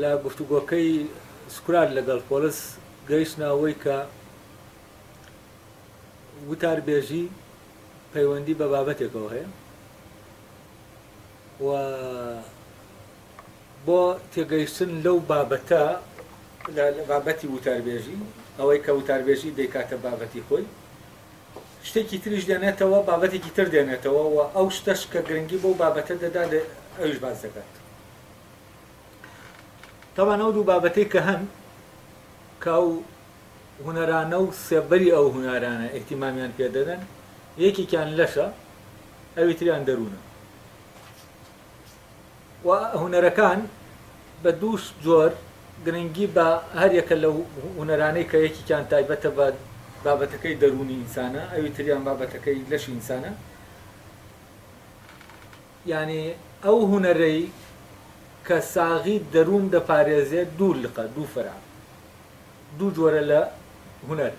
لە گفتوگۆکەی سوکرات لەگەڵ پۆڵس گەیشتنە ئەوەی کە وتاربێژی پەیوەندی بە بابەتێکەوە هەیە و بۆ تێگەیشتن لەو بابەتە لە بابەتی وتاربێژی ئەوەی کە وتاربێژی دەیکاتە بابەتی خۆی شتێکی تریش دێنێتەوە بابەتێکی تر دێنێتەوە و ئەو شتەش کە گرنگی بەو بابەتە دەدا ئەویش باس دەکات. تەبعەن ئەو دوو بابەتەی کە هەن کە ئەو هونەرانە و سێبەری ئەو هونەرانە ئیهتیمامیان پێ دەدەن یەکێکیان لەشە ئەوی تریان دەروونە و هونەرەکان بە دوو جۆر گرنگی بە هەر یەکە لەو هونەرانەی کە یەکێکیان تایبەتە بە بابەتەکەی دەروونی ئینسانە ئەوی تریان بابەتەکەی لەشی ئینسانە یانی ئەو هونەرەی کە ساغی دەروون دەپارێزێت دوو لقە، دوو فەرع، دوو جۆرە لە هونەر،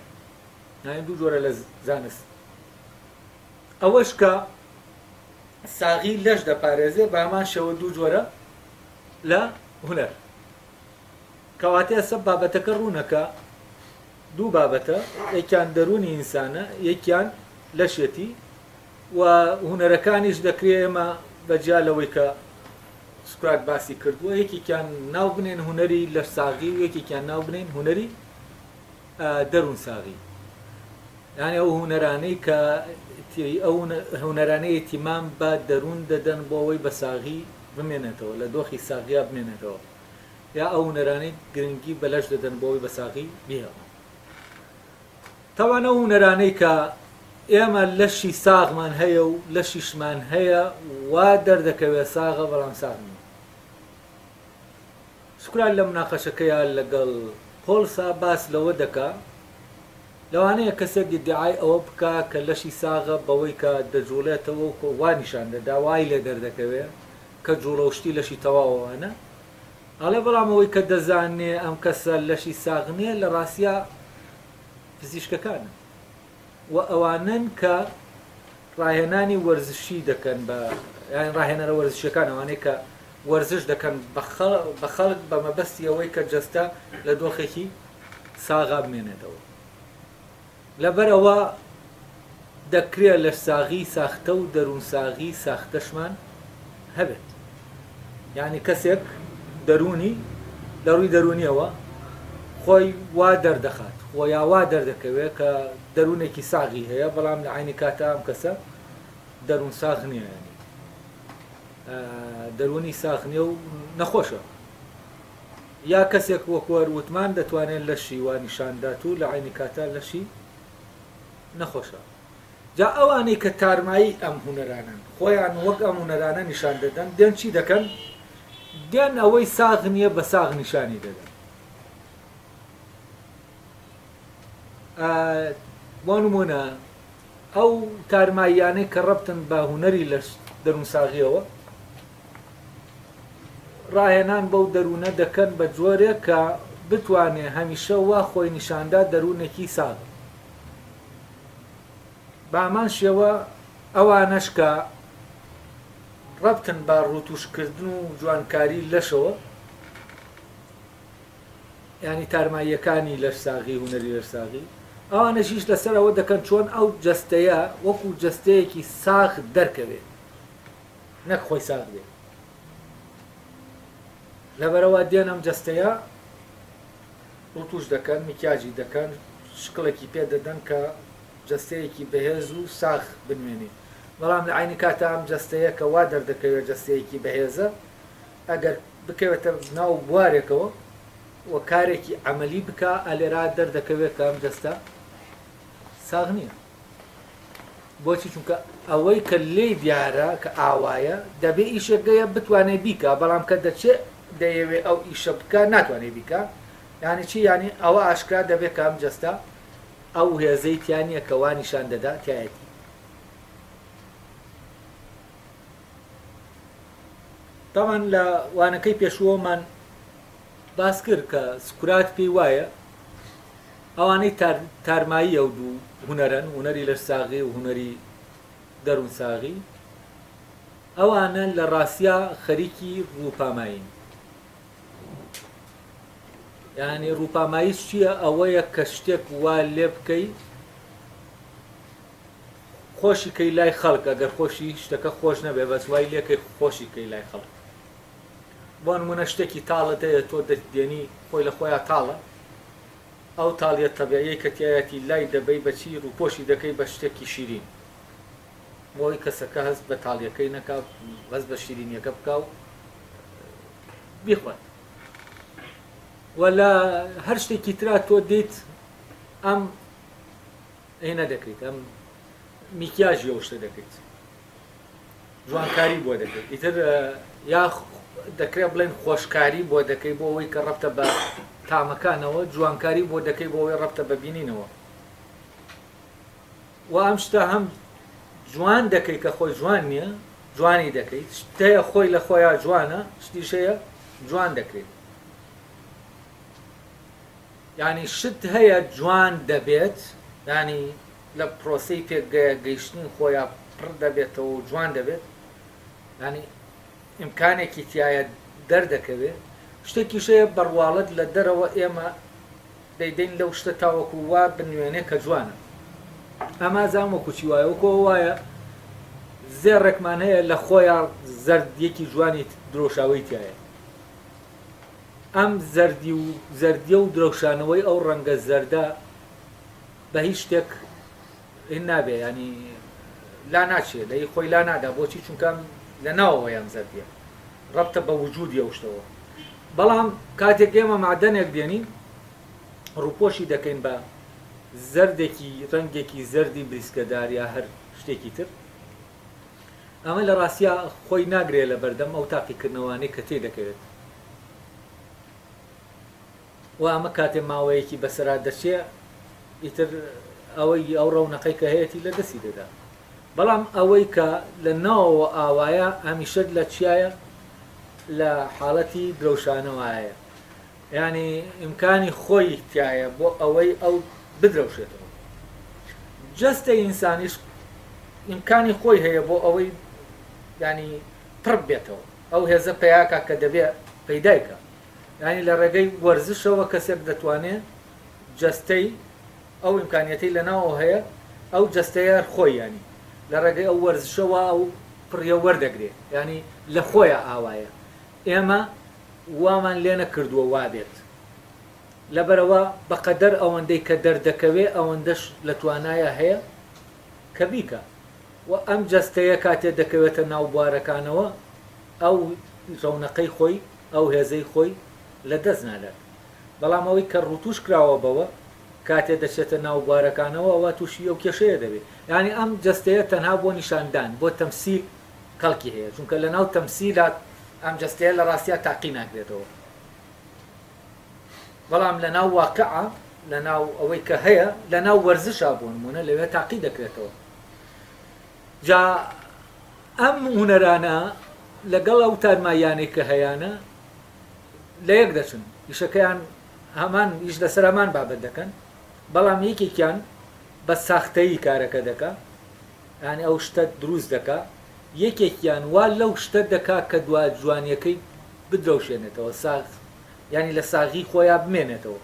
یانی دوو جۆرە لە زانست. ئەوەش کە ساغی لەش دەپارێزێ بە هەمان شێوە دوو جۆرە لە هونەر. کەواتە ئێستا بابەتەکە ڕوونە کە دوو بابەتە، یەکیان دەروونی ئینسانە، یەکیان لەشێتی. و هونەرەکانیش دەکرێ ئێمە بە جیا لەوەی کە سوکرات باسی کردووە یەکێکیان ناو بنێن هونەری لەشساغی و یەکێکیان ناو بنێن هونەری دەروونساغی یعنی ئەو هونەرانەی کە ئەو هونەرانەی ئیتیمام بە دەروون دەدەن بۆ ئەوەی بە ساغی بمێنێتەوە لە دۆخی ساغیا بمێنێتەوە یا ئەو هونەرانەی گرنگی بە لەش دەدەن بۆ ئەوەی بە ساغی بهێڵن تەبعەن ئەو هونەرانەی کە ئێمە لەشی ساغمان هەیە و لەشیشمان هەیە وا دەردەکەوێت ساغە بەڵام ساغ نییە. سوکرات لە مناقەشەکەیا لەگەڵ پۆڵسا باس لەوە دەکا لەوانەیە کەسێک ئیدعای ئەوە بکا کە لەشی ساغە بەوەی کە دەجوڵێتەوە و وا نیشان دەدا وای لێ دەردەکەوێ کە جوڵە و شتی لەشی تەواوەوانە ئەڵێ بەڵام ئەوەی کە دەزانێ ئەم کەسە لەشی ساغ نییە لە ڕاستیا پزیشکەکانن و ئەوانەن کە ڕاهێنانی وەرزشی دەکەن بە یان ڕاهێنەرە وەرزشیەکان ئەوانەی کە وەرزش دەکەن بە خەڵک بە مەبەستی ئەوەی کە جەستە لە دۆخێکی ساغا بمێنێتەوە. لەبەر ئەوە دەکرێ لەشساغی ساختە و دەروونساغی ساختەشمان هەبێت. یانی کەسێک دەروونی لە ڕووی دەروونیەوە خۆی وا دەردەخات و یا وا دەردەکەوێت کە دەروونێکی ساغی هەیە بەڵام لە عەینی کاتا ئەم کەسە دەروون ساغ نییە یانی دەروونی ساغ نییە و نەخۆشە. یا کەسێک وەکو هەر وتمان دەتوانێت لەشی وا نیشان دات و لە عەینی کاتا لەشی نەخۆشە. جا ئەوانەی کە تارمایی ئەم هونەرانەن خۆیان وەک ئەم هونەرانە نیشان دەدەن دێن چی دەکەن؟ دێن ئەوەی ساغ نییە بە ساغ نیشانی دەدەن. بۆ نمونە ئەو تارماییانەی کە ڕەبتن بە هونەری لەش دەروونساغیەوە ڕاهێنان بەو دەروونە دەکەن بە جۆرێک کە بتوانێ هەمیشە وا خۆی نیشاندا دەروونێکی ساغە. بە هەمان شێوە ئەوانەش کە ڕەبتن بە ڕووتووشکردن و جوانکاری لەشەوە، یانی تارماییەکانی لەشساغی، هونەری لەشساغی، ئەوانەش ئیش لەسەر ئەوە دەکەن چۆن ئەو جەستەیە وەکوو جەستەیەکی ساغ دەرکەوێ. نەک خۆی ساغ بێ لەبەرئەوە دێن ئەم جەستەیە ڕوتوش دەکەن میکیاجی دەکەن شکڵێکی پێ دەدەن کە جەستەیەکی بەهێز و ساغ بنوێنێ بەڵام لە عەینی کاتا ئەم جەستەیە کە وا دەردەکەوێت جەستەیەکی بەهێزە ئەگەر بکەوێتە ناو بوارێکەوە و کارێکی عەمەلی بکا ئەلێرا دەردەکەوێت کە ئەم جەستە. ساغ نییە. بۆچی؟ چونکە ئەوەی کە لێی دیارە کە ئاوایە دەبێ ئیشێک گەیە بتوانێ بیکا، بەڵام کە دەچێ دەیەوێ ئەو ئیشە بکا ناتوانێ بیکا. یانی چی؟ یانی ئەوە ئاشکرا دەبێ کە ئەم جەستە ئەو هێزەی تیا نییە کە وا نیشان دەدا تیایەتی. تەبعەن لە وانەکەی پێشووەمان باس کرد کە سوکرات پێی وایە ئەوانەی تارمایی ئەو دوو هونەرەن، هونەری لەشساغی و هونەری دەروونساغی، ئەوانە لە ڕاستیا خەریکی ڕووپامایین. یانی ڕووپاماییش چییە؟ ئەوەیە کە شتێک وا لێ بکەی خۆشی کەی لای خەڵک، ئەگەر خۆشی شتەکە خۆش نەبێ بەس وای لێکەی خۆشی کەی لای خەڵک. بۆ نموونە شتێکی تاڵت هەیە تۆ دێنی خۆی لە خۆیا تاڵە، ئەو تاڵیە تەبیعیەی کە تیایەتی لای دەبەی بە چی ڕووپۆشی دەکەی بە شتێکی شیرین بۆ ئەوەی کەسەکە هەست بە تاڵیەکەی نەکا هەست بە شیرینیەکە بکا و بیخوات. وە لە هەر شتێکی ترا تۆ دێیت ئەم هینە دەکەیت ئەم میکیاژی ئەو شتە دەکەیت جوانکاری بۆ دەکەیت ئیتر یا دەکرێت بڵێن خۆشکاری بۆ دەکەی بۆ ئەوەی کە ڕەبتە بە تامەکانەوە جوانکاری بۆ دەکەی بۆ ئەوەی ڕەبتە بە بینینەوە و ئەم شتە هەم جوان دەکەی کە خۆی جوان نییە جوانی دەکەیت شتەیە خۆی لە خۆیان جوانە شتیش هەیە جوان دەکرێت یانی شت هەیە جوان دەبێت یانی لە پرۆسەی پێ گەیشتنی خۆیا پڕ دەبێتەوە و جوان دەبێت یانی ئیمکانێکی تایە دەردەکەوێت شتێکیش هەیە بەڕواڵەت لە دەرەوە ئێمە دەیدەین لەو شتە تاوەکو وا بنوێنێ کە جوانە ئەمە زان وەکو چی وایە وەکو وایە زێڕێکمان هەیە لە خۆیان زەرد یەکی جوانی درۆشاوەی تایە ئەم زەردی و زەردیە و درەوشانەوەی ئەو ڕەنگە زەردە بە هیچ شتێک هین نابێ ینی لا ناچێ لە خۆی لا نادا بۆچی چونکە لە ناوەوەی ئەم زەردیە ڕەبتە بە وجودی ئەو شتەوە بەڵام کاتێک ئێمە معدەنێک دێنین ڕووپۆشی دەکەین بە زەردێکی ڕەنگێکی زەردی بریسکەدار یا هەر شتێکی تر ئەمە لە ڕاستیا خۆی ناگرێ لە بەردەم ئەو تاقیکردنەوانەی کە تێی دەکەوێت و ئەمە کاتێ ماوەیەکی بەسەرا دەچێ ئیتر ئەوەی ئەو ڕەونەقەی کە هەیەی لە دەستی دەدا بەڵام ئەوەی کە لە ناوەوە ئاوایە هەمیشە لە چیایە لە حاڵەتی درەوشانەوەیە یانی ئیمکانی خۆی تیایە بۆ ئەوەی ئەو بدرەوشێتەوە. جەستەی ئینسانیش ئیمکانی خۆی هەیە بۆ ئەوەی یانی پڕ بێتەوە، ئەو هێزە پەیاکا کە دەبێ پەیدای کا. یانی لە ڕێگەی وەرزشەوە کەسێک دەتوانێ جەستەی ئەو ئیمکانیەتەی لە ناوەوە هەیە ئەو جەستەیە هەر خۆی یانی لە ڕێگەی ئەو وەرزشەوە ئەو پڕیە وەردەگرێ یانی لە خۆیا ئاوایە. ئێمە وامان لێنەکردووە وابێت، لەبەرئەوە بەقەدەر ئەوەندەی کە دەردەکەوێ ئەوەندەش لە توانایا هەیە کە بیکا و ئەم جەستەیە کاتێ دەکەوێتە ناو بوارەکانەوە ئەو ڕەونەقەی خۆی ئەو هێزەی خۆی لە دەست نادات بەڵام ئەوەی کە ڕوتوش کراوە بەوە کاتێ دەچێتە ناو بوارەکانەوە ئەوا توشی ئەو کێشەیە دەبێت یانی ئەم جەستەیە تەنها بۆ نیشاندان بۆ تەمسیل کەڵکی هەیە چونکە لەناو تەمسیلا ئەم جەستەیە لە ڕاستیا تاقی ناکرێتەوە بەڵام لەناو واقعە لەناو ئەوەی کە هەیە لەناو وەرزشا بۆ نمونە لەوێ تاقی دەکرێتەوە جا ئەم هونەرانە لەگەڵ ئەو تارماییانەی کە هەیانە لە یەک دەچن ئیشەکەیان هەمان ئیش لەسەر هەمان بابەت دەکەن بەڵام یەکێکیان بە ساختەیی کارەکە دەکا یانی ئەو شتە دروست دەکا یەکێکیان وا لەو شتە دەکا کە دوا جوانیەکەی بدرەوشێنێتەوە ساغ یانی لە ساغی خۆیا بمێنێتەوە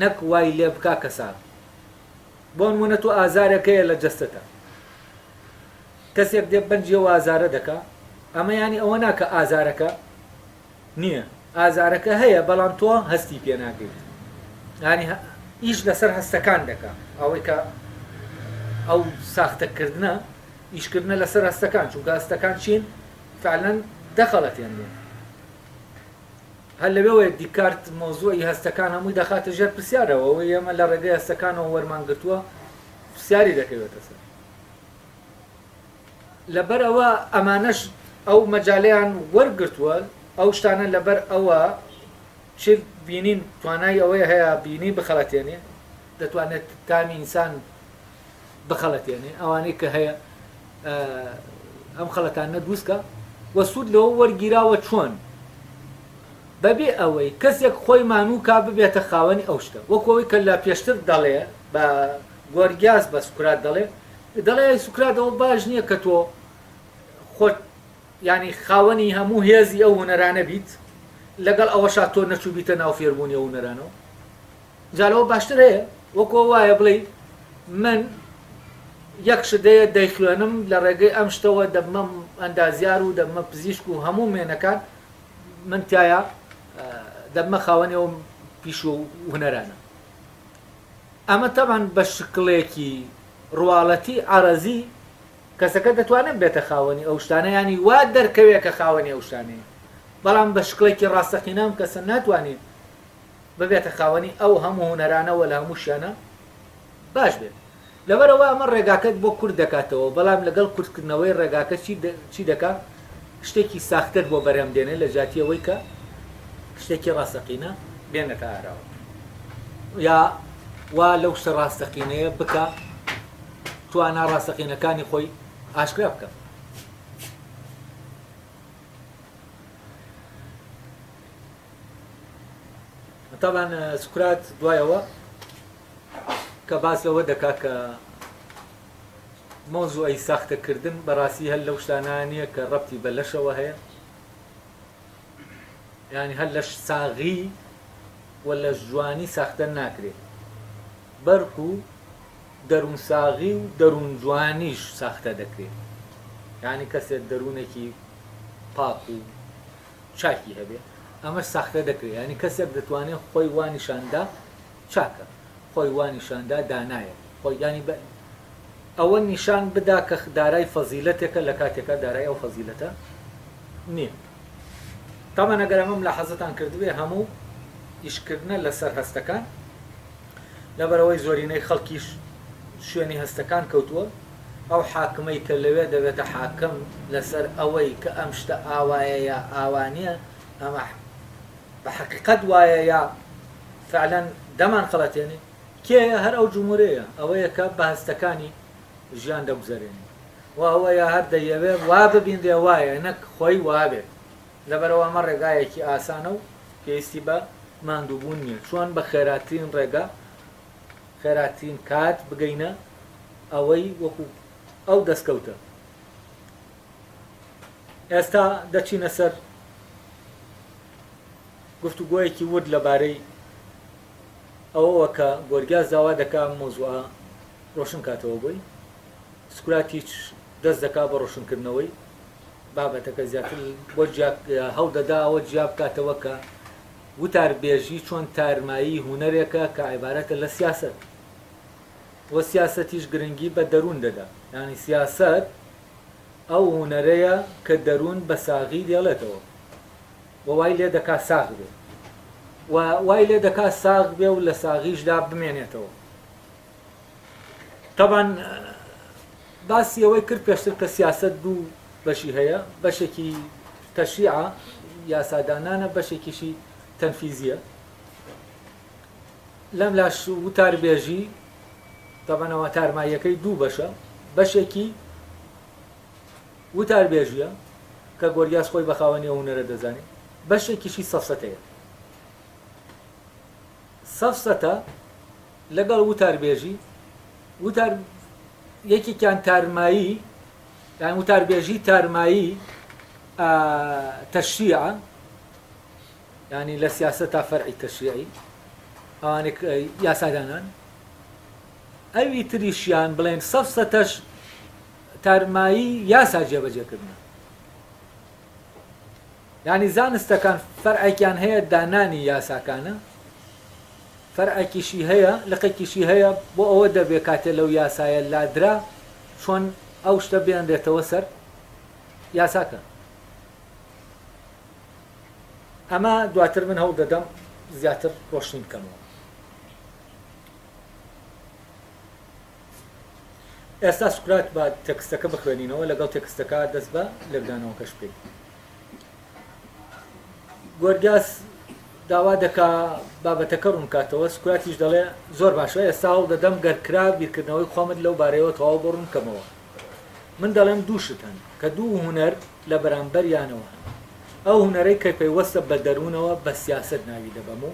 نەک وای لێ بکا کە ساغ بۆ نمونە تۆ ئازارێک هەیە لە جەستەتا کەسێک دێ بەنجی ئەو ئازارە دەکا ئەمە یانی ئەوە نا کە ئازارەکە نییە ئازارەکە هەیە بەڵام تۆ هەستی پێ ناکەیت یانی ئیش لەسەر هەستەکان دەکا ئەوەی کە ئەو ساختەکردنە ئیشکردنە لەسەر هەستەکان چونکە هەستەکان چین فعلەن دەخەڵەتێنرێن هەر لەوێوەیە دیکارت مەوزوعی هەستەکان هەمووی دەخاتە ژێر پرسیارەوە ئەوەی ئێمە لە ڕێگەی هەستەکانەوە وەرمان گرتووە. پرسیاری دەکەوێتە سەر. لەبەر ئەوە ئەمانەش ئەو مەجالەیان وەرگرتووە، ئەو شتانە لەبەر ئەوە چ بینین توانای ئەوەی هەیە بینین بخەڵەتێنێ، دەتوانێت تامی ئینسان بخەڵەتێنێ، ئەوانەی کە هەیە ئەم خەڵەتاندنە دروست کا و سوود لەوە وەرگیراوە چۆن؟ بەبێ ئەوەی کەسێک خۆی مانوو کا ببێتە خاوەنی ئەو شتە وەکو ئەوەی کە لە پێشتر دەڵێ بە گۆرگیاس بە سوکرات دەڵێ دەڵێ ئەی سوکرات ئەوە باش نییە کە تۆ خۆت یانی خاوەنی هەموو هێزی ئەو هونەرانە بیت لەگەڵ ئەوەشا تۆ نەچووبیتە ناو فێربوونی ئەو هونەرانەوە جا لەوە باشتر هەیە وەکو ئەوە وایە بڵێی من یەک شت هەیە دەیخوێنم لە ڕێگەی ئەم شتەوە دەبمە ئەندازیار و دەبمە پزیشک و هەموو مێنەکان من تایە دەبمە خاوەنی ئەو پیش و هونەرانە ئەمە تەبان بە شکڵێکی ڕواڵەتی عەرەزی کەسەکە دەتوانێت بێتە خاوەنی ئەو شتانە یانی وا دەرکەوێت کە خاوەنی ئەو شتانەیە بەڵام بە شکڵێکی ڕاستەقینە ئەم کەسە ناتوانێت ببێتە خاوەنی ئەو هەموو هونەرانە وە لە هەمووشیانە باش بێت لەبەرئەوە ئەمە ڕێگاکەت بۆ کورت دەکاتەوە بەڵام لەگەڵ کورتکردنەوەی ڕێگاکە چی چی دەکا شتێکی ساختەت بۆ بەرهەم دێنێ لە جیاتی ئەوەی کە شتێکی ڕاستەقینە بێنێتە ئاراوە یا وا لەو شتە ڕاستەقینەیە بکا توانا ڕاستەقینەکانی خۆی ئاشکرا بکە. تەبعەن سوکرات دوای ئەوە کە باس لەوە دەکا کە مەوزوعی ساختەکردن بەڕاستی هەر لەو شتانە نییە کە ڕەبتی بە لەشەوە هەیە یعنی هەر لەش ساغی و لەش جوانی ساختە ناکرێت بەرکو دەروون ساغی و دەروون جوانیش ساختە دەکرێت یعنی کەسێک دەروونێکی پاک و چاکی هەبێ ئەمەش ساختە دەکرێ یانی کەسێک دەتوانێ خۆی وا نیشاندا چاکە خۆی وا نیشاندا دانایە خۆی یانی بە ئەوە نیشان بدا کە دارای فەزیلەتێکە لە کاتێکا دارای ئەو فەزیلەتە نییە تامان ئەگەر ئەمە ملاحەزەتان کردبێ هەموو ئیشکردنە لەسەر هەستەکان لەبەرئەوەی زۆرینەی خەڵکیش شوێنی هەستەکان کەوتووە، ئەو حاکمەی کە لەوێ دەبێتە حاکم لەسەر ئەوەی کە ئەم شتە ئاوایە یا ئاوا نییە، ئەمە بە حەقیقەت وایە یا فعلەن دەمانخەڵەتێنێ، کێیە؟ هەر ئەو جمهورەیە، ئەوەیە کە بە هەستەکانی ژیان دەگوزەرێنێ و ئەوەیە هەر دەیەوێ وا ببینرێ وایە نەک خۆی وابێت. لەبەرئەوە ئەمە ڕێگایەکی ئاسانە و پێویستی بە ماندووبوون نییە، چۆن بە خێراترین ڕێگا، خێراترین کات بگەینە ئەوەی وەکو ئەو دەستکەوتە. ئێستا دەچینە سەر گفتوگۆیەکی ورد لەبارەی ئەوەوە کە گۆرگیاس داوا دەکا ئەم مەوزوعە ڕۆشن کاتەوە بۆی، سوکراتیش دەست دەکا بە ڕۆشنکردنەوەی. بابەتەکە زیاتر بۆ جیا هەوڵدەدا ئەوە جیا بکاتەوە کە وتاربێژی چۆن تارمایی هونەرێکە کە عیبارەتە لە سیاسەت و سیاسەتیش گرنگی بە دەروون دەدا یانی سیاسەت ئەو هونەرەیە کە دەروون بە ساغی دێڵێتەوە و وای لێ دەکا ساغ بێ و وای لێ دەکا ساغ بێ و لە ساغیشدا بمێنێتەوە. تەبعەن باسی ئەوەی کرد پێشتر کە سیاسەت دوو بەشی هەیە بەشێکی تەشریعە یاسادانانە بەشێکیشی تەنفیزیە لەم لاش وتاربێژی تەبەنەوە تارماییەکەی دوو بەشە بەشێکی وتاربێژیە کە گۆریاس خۆی بە خاوەنی ئەو هونەرە دەزانێت بەشێکیشی سەفسەتەیە سەفسەتە لەگەڵ وتاربێژی وتار یەکێکیان تارمایی یان وتاربێژی تارمایی تەشریعە ینی لە سیاسەتا فەرعی تەشریعی ئەوانێک یاسادانان ئەوی تریشیان بڵێن سەفسەتەش تارمایی یاسا جێبەجێکردنە یانی زانستەکان فەرعێکیان هەیە دانانی یاساکانە، فەرعێکیشی هەیە، لقێکیشی هەیە بۆ ئەوە دەبێ کاتێ لەو یاسایە لادرا چۆن ئەو شتە بێنرێتەوە سەر یاساکە. ئەمە دواتر من هەوڵ دەدەم زیاتر ڕۆشنی بکەمەوە. ئێستا سوکرات با تێکستەکە بخوێنینەوە لەگەڵ تێکستەکە دەست بە لێکدانەوەکەش بکەین. گۆرگیاس داوا دەکا بابەتەکە ڕوونکاتەوە، سوکراتیش دەڵێ زۆر باشە ئێستا هەوڵ دەدەم گەر کرا بیرکردنەوەی خۆمت لەو بارەیەوە تەواو بۆ ڕوون کەمەوە. من دەڵێم دوو شت هەن کە دوو هونەر لە بەرامبەریانەوە هەن. ئەو هونەرەی کە پەیوەستە بە دەروونەوە بە سیاسەت ناوی دەبەم و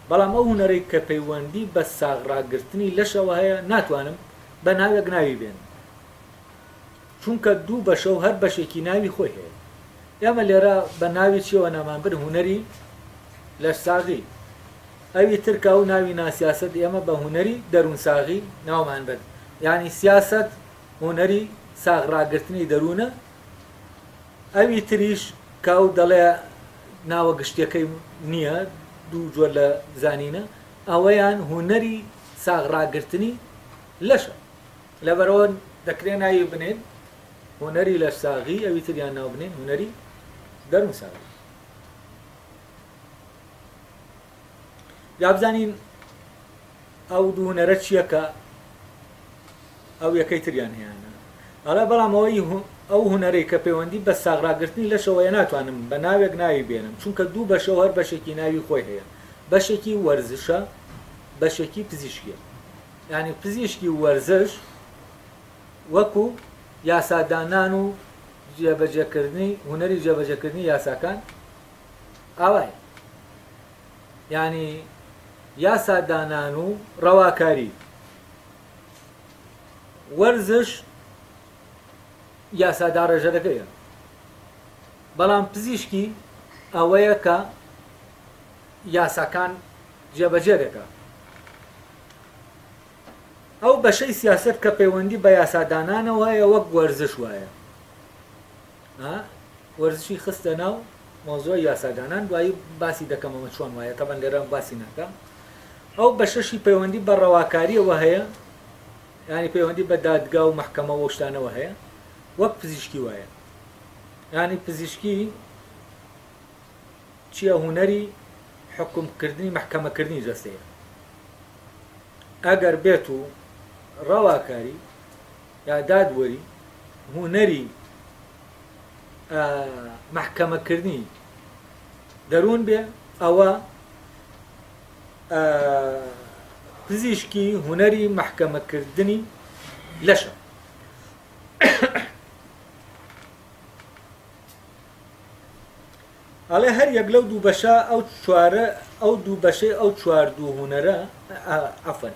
بەڵام ئەو هونەرەی کە پەیوەندی بە ساغ ڕاگرتنی لەشەوە هەیە ناتوانم بە ناوێک ناوی بێنم. چونکە دوو بەشە و هەر بەشێکی ناوی خۆی هەیە. ئێمە لێرە بە ناوی چیەوە نامان برد هونەری لەشساغی. ئەوی تر کە ئەو ناوی نا سیاسەت ئێمە بە هونەری دەروونساغی ناومان برد. یانی سیاسەت هونەری ساغ ڕاگرتنی دەروونە. ئەوی تریش کە ئەو دەڵێ ناوە گشتیەکەی نییە دوو جۆر لە زانینە ئەوەیان هونەری ساغ ڕاگرتنی لەشە. لەبەرئەوە دەکرێ ناوی بنێن هونەری لەشساغی، ئەوی تریان ناو بنێن هونەری دەروونساغی. جا بزانین ئەو دوو هونەرە چییە کە ئەو یەکەی تریان هەیانە. ئەڵێ بەڵام ئەوەی ئەو هونەرەی کە پەیوەندی بە ساغ ڕاگرتنی لەشەوەیە ناتوانم بە ناوێک ناوی بێنم چونکە دوو بەشە و هەر بەشێکی ناوی خۆی هەیە بەشێکی وەرزشە بەشێکی پزیشکیە. یانی پزیشکی و وەرزش وەکو یاسادانان و جێبەجێکردنی هونەری جێبەجێکردنی یاساکان ئاوایە یانی یاسادانان و ڕەواکاری وەرزش یاساداڕێژەرەکەیە بەڵام پزیشکی ئەوەیە کە یاساکان جێبەجێ دەکا. ئەو بەشەی سیاسەت کە پەیوەندی بە یاسادانانەوە هەیە وەک وەرزش وایە. وەرزشی خستە ناو مەوزوعی یاسادانان دوایی باسی دەکەم ئەمە چۆن وایە تەبەن لێرە باسی ناکەم. ئەو بەشەشی پەیوەندی بە ڕەواکاریەوە هەیە یانی پەیوەندی بە دادگا و مەحکەمە و شتانەوە هەیە وەک پزیشکی وایە. یانی پزیشکی چیە هونەری حوکم کردنی مەحکەمە کردنی جەستەیە ئەگەر بێت و ڕەواکاری یا دادوەری هونەری مەحکەمە کردنی دەروون بێ ئەوە پزیشکی هونەری مەحکەمە کردنی لەشە. ئەڵێ هەر یەک لەو دوو بەشە ئەو چوارە ئەو دوو بەشەی ئەو چوار دوو هونەرە عەفوەن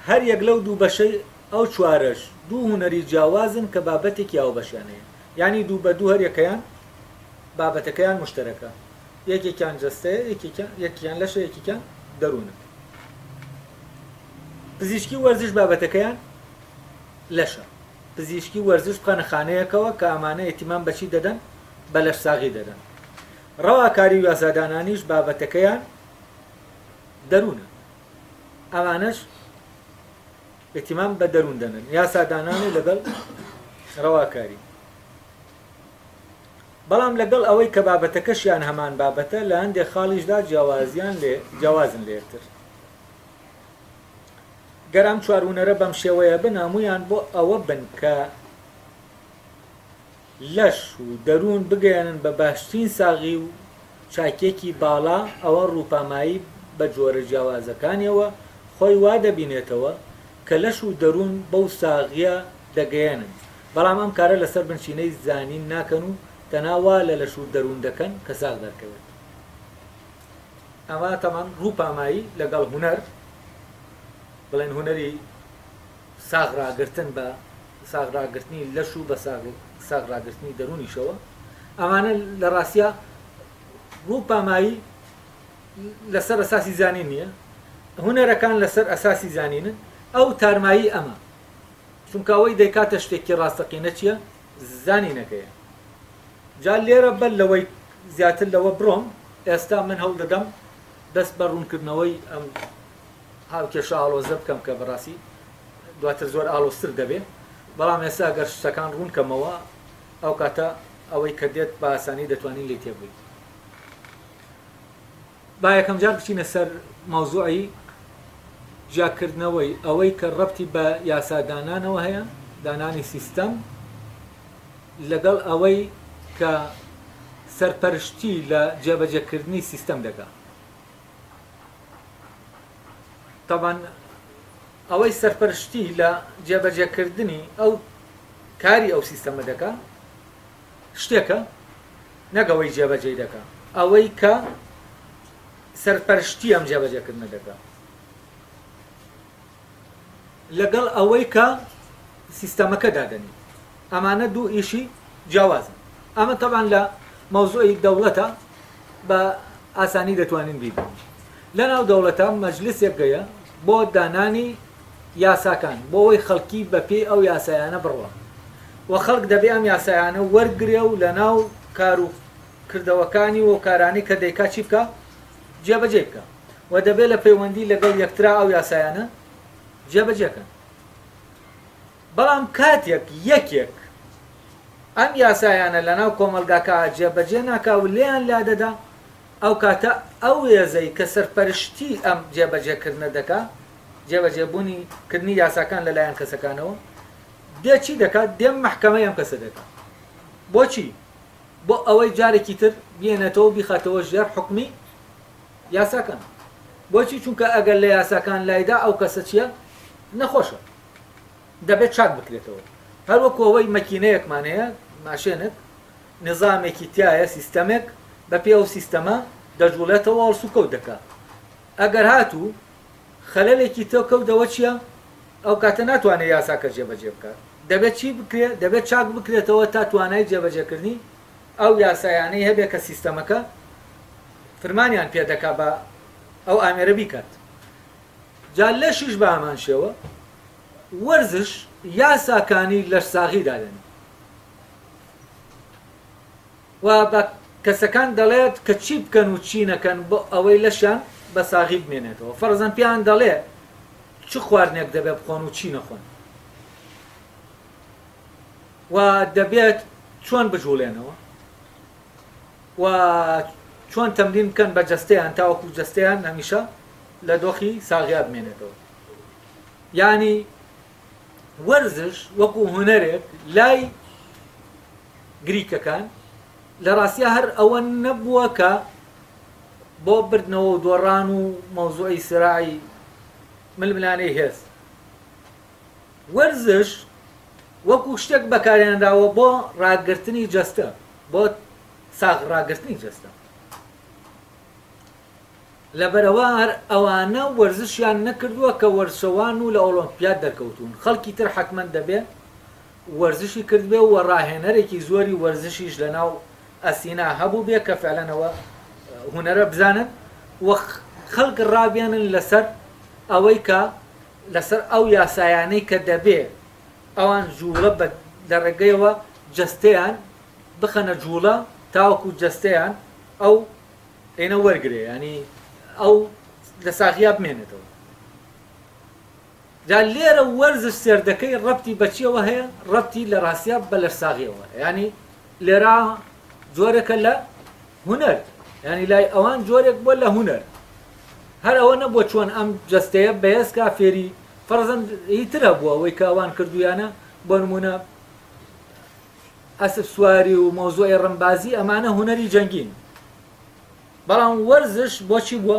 هەر یەک لەو دوو بەشەی ئەو چوارەش دوو هونەری جیاوازن کە بابەتێکی هاوبەشیان هەیە یانی دوو بە دوو هەر یەکەیان بابەتەکەیان مشتەرەکە یەکێکیان جەستەیە یەکێکیان یەکیان لەشە یەکێکیان دەروونە پزیشکی وەرزش بابەتەکەیان لەشە پزیشکی وەرزش بخەنە خانەیەکەوە کە ئەمانە ئیهتیمام بە چی دەدەن؟ بە لەشساغی دەدەن. ڕەواکاری و یاسادانانیش بابەتەکەیان دەروونە. ئەمانەش ئیهتیمام بە دەروون دەنن. یاسادانان و لەگەڵ ڕەواکاری. بەڵام لەگەڵ ئەوەی کە بابەتەکەشیان هەمان بابەتە لە هەندێک خاڵیشدا جیاوازیان لێ جیاوازن لە یەکتر. گەر ئەم چوار هونەرە بەم شێوەیە بن هەموویان بۆ ئەوە بن کە لەش و دەروون بگەیەنن بە باشترین ساغی و چاکیەکی باڵا ئەوە ڕووپامایی بە جۆرە جیاوازەکانیەوە خۆی وا دەبینێتەوە کە لەش و دەروون بەو ساغیە دەگەیەنن بەڵام ئەم کارە لەسەر بنچینەی زانین ناکەن و تەنها وا لە لەش و دەروون دەکەن کە ساغ دەرکەوێت. ئەمە تەمان ڕووپامایی لەگەڵ هونەر بڵێن هونەری ساغ ڕاگرتن بە ساغ ڕاگرتنی لەش و بە ساغ ڕاگرتنی دەروونیشەوە ئەمانە لە ڕاستیا ڕووپامایی لەسەر ئەساسی زانین نییە هونەرەکان لەسەر ئەساسی زانینن ئەو تارمایی ئەمە چونکە ئەوەی دەیکاتە شتێکی ڕاستەقینە چییە زانینەکەیە جا لێرە بەر لەوەی زیاتر لەوە بڕۆم ئێستا من هەوڵ دەدەم دەست بە ڕوونکردنەوەی ئەم هاوکێشە ئاڵۆزە بکەم کە بەڕاستی دواتر زۆر ئاڵۆزتر دەبێ بەڵام ئێستا گەر شتەکان ڕوون کەمەوە ئەو کاتە ئەوەی کە دێت بە ئاسانی دەتوانین لێی تێبگەین. با یەکەم جار بچینە سەر مەوزوعی جیاکردنەوەی ئەوەی کە ڕەبتی بە یاسادانانەوە هەیە. دانانی سیستەم لەگەڵ ئەوەی کە سەرپەرشتی لە جێبەجێکردنی سیستەم دەکا. تەبعەن ئەوەی سەرپەرشتی لە جێبەجێکردنی ئەو کاری ئەو سیستەمە دەکا شتێکە نەک ئەوەی جێبەجێی دەکا، ئەوەی کە سەرپەرشتی ئەم جێبەجێکردنە دەکا لەگەڵ ئەوەی کە سیستەمەکە دادەنێت ئەمانە دوو ئیشی جیاوازن ئەمە تەبان لە مەوزوعی دەوڵەتە بە ئاسانی دەتوانین بیبینین لەناو دەوڵەتە مەجلسێک گەیە بۆ دانانی یاساکان بۆ ئەوەی خەڵکی بەپێی ئەو یاسایانە بڕوا و خەڵک دەبێ ئەم یاسایانە وەرگرێ و لەناو کار و کردەوەکانی و کارانەی کە دەیکا چی بکا جێبەجێی بکا و دەبێ لە پەیوەندی لەگەڵ یەکترا ئەو یاسایانە جێبەجێ کەن. بەڵام کاتێک یەکێک ئەم یاسایانە لەناو کۆمەڵگاکە جێبەجێ ناکا و لێیان لادەدا، ئەو کاتە ئەو هێزەی کە سەرپەرشتی ئەم جێبەجێکردنە دەکا، جێبەجێبوونی کردنی یاساکان لەلایەن کەسەکانەوە، دێ چی دەکات؟ دێ مەحکەمەی ئەم کەسە دەکا. بۆچی؟ بۆ ئەوەی جارێکی تر بیێنێتەوە و بیخاتەوە ژێر حوکمی یاساکان. بۆچی؟ چونکە ئەگەر لە یاساکان لایدا ئەو کەسە چییە؟ نەخۆشە. دەبێت چاک بکرێتەوە. هەروەکو ئەوەی مەکینەیەکمان هەیە، ماشێنێک، نیزامێکی تیایە، سیستەمێک، بەپێی ئەو سیستەمە دەجوڵێتەوە هەڵسوکەوت دەکا. ئەگەر هاتوو خەلەلێکی تێ کەوت ئەوە چییە؟ ئەو کاتە ناتوانێت یاساکە جێبەجێ بکات. دەبێت چی بکرێ؟ دەبێت چاک بکرێتەوە تا توانای جێبەجێکردنی ئەو یاسایانەی هەبێ کە سیستەمەکە فرمانیان پێ دەکا بە ئەو ئامێرە بیکات. جا لەشیش بە هەمان شێوە وەرزش یاساکانی لەشساغی دادەنێ و بە کەسەکان دەڵێت کە چی بکەن و چی نەکەن بۆ ئەوەی لەشیان بە ساغی بمێنێتەوە. فەرزەن پێیان دەڵێ چ خواردنێک دەبێت بخۆن و چی نەخۆن و دەبێت چۆن بجوڵێنەوە و چۆن تەمرین بکەن بە جەستەیان تاوەکو جەستەیان هەمیشە لە دۆخی ساغیا بمێنێتەوە. یانی وەرزش وەکو هونەرێک لای گریکەکان لە ڕاستیا هەر ئەوە نەبووە کە بۆ بردنەوە و دۆڕان و مەوزوعی سراعی ململانێی هێز وەرزش وەکو شتێک بەکارهێنراوە بۆ ڕاگرتنی جەستە بۆ ساغ ڕاگرتنی جەستە. لەبەرئەوە هەر ئەوانە وەرزشیان نەکردووە کە وەرزشەوان و لە ئۆڵۆمپیاد دەرکەوتوون، خەڵکی تر حەتمەن دەبێ وەرزشی کردبێ و ڕاهێنەرێکی زۆری وەرزشیش لەناو ئەسینا هەبووبێ کە فعلەن ئەوە هونەرە بزانن و خەڵک ڕابێنن لەسەر ئەوەی کە لەسەر ئەو یاسایانەی کە دەبێ ئەوان جووڵە بە لە ڕێگەیەوە جەستەیان بخەنە جووڵە تاوەکو جەستەیان ئەو ئێنە وەرگرێ یانی ئەو لە ساغیا بمێنێتەوە جا لێرە وەرزش سێردەکەی ڕەبتی بەچیەوە هەیە ڕەبتی لە ڕاستیا بە لەشساغیەوە ینی لێرە جۆرەکە لە هونەر ینی لای ئەوان جۆرێک بووە لە هونەر هەر ئەوە نەبووە چۆن ئەم جەستەیە بەهێزکا فێری فەرزەن هیترە بووە ئەوەی کە ئەوان کردویانە بۆ نمونە ئەسپ سواری و مەوزوعی ڕمبازی ئەمانە هونەری جەنگین بەڵام وەرزش بۆچی بووە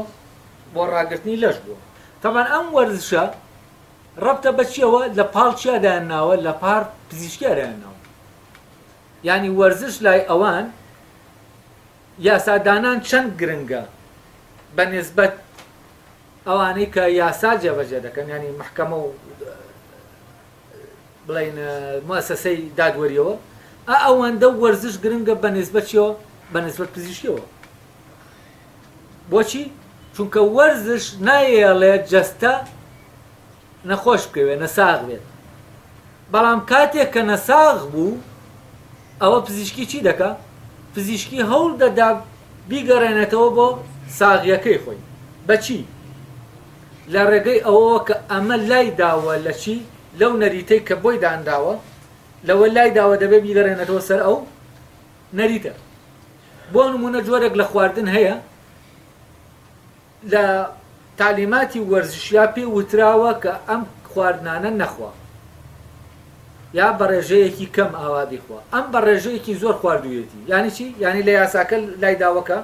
بۆ ڕاگرتنی لەش بووە تەبعەن ئەم وەرزشە ڕەبتە بە چیەوە لە پاڵ چیا دایان ناوە لە پار پزیشکیا دایان ناوە یعنی وەرزش لای ئەوان یاسادانان چەند گرنگە بە نسبەت ئەوانەی کە یاسا جێبەجێ دەکەن ینی محکەمە و بڵێین موئەسەسەی دادوەریەوە ئا ئەوەندە وەرزش گرنگە بە نسبەت چیەوە بە نسبەت پزیشکیەوە بۆچی چونکە وەرزش نایەڵێت جەستە نەخۆش بکەوێت نەساغ بێت بەڵام کاتێک کە نەساغ بوو ئەوە پزیشکی چی دەکا پزیشکی هەوڵ دەدا بیگەڕێنێتەوە بۆ ساغیەکەی خۆی بەچی لە ڕێگەی ئەوەوە کە ئەمە لای داوە لە چی؟ لەو نەریتەی کە بۆی دانراوە، لەوە لای داوە دەبێ بیگەڕێنێتەوە سەر ئەو نەریتە. بۆ نموونە جۆرێک لە خواردن هەیە لە تالیماتی وەرزشیا پێی وتراوە کە ئەم خواردنانە نەخوا. یا بە ڕێژەیەکی کەم ئاوا بیخوا. ئەم بە ڕێژەیەکی زۆر خواردوویەتی. یانی چی؟ یانی لە یاساکە لای داوە کە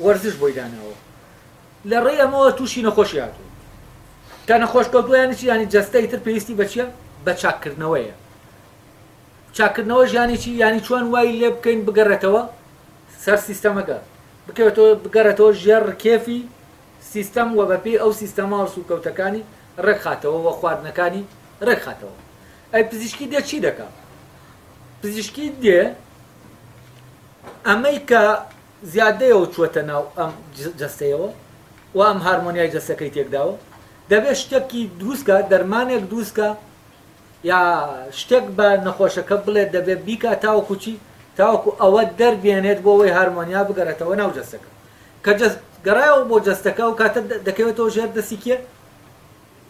وەرزش بۆی داناوە. لە ڕێی ئەمەوە تووشی نەخۆشی هاتووە. کە نەخۆش کەوتووە یانی چی؟ یانی جەستە ئیتر پێویستی بە چییە؟ بە چاککردنەوەیە. چاککردنەوەش یانی چی؟ یانی چۆن وای لێ بکەین بگەڕێتەوە سەر سیستەمەکە، بکەوێتەوە بگەڕێتەوە ژێر ڕکێفی سیستەم و بەپێی ئەو سیستەمە هەڵسوکەوتەکانی ڕێکخاتەوە و خواردنەکانی ڕێکخاتەوە. ئەی پزیشکی دێ چی دەکا؟ پزیشکی دێ ئەمەی کە زیادەیەوە چووەتە ناو ئەم جەستەیەوە و ئەم هارمۆنیای جەستەکەی تێکداوە، دەبێ شتێکی دروستکا، دەرمانێک دروستکا یا شتێک بە نەخۆشەکە بڵێت دەبێت بیکا تاوەکو چی؟ تاوەکو ئەوە دەربێنێت بۆ ئەوەی هارمۆنیا بگەڕێتەوە ناو جەستەکە. کە جەست گەڕایەوە بۆ جەستەکە ئەو کاتە دەکەوێتەوە ژێر دەستی کێ؟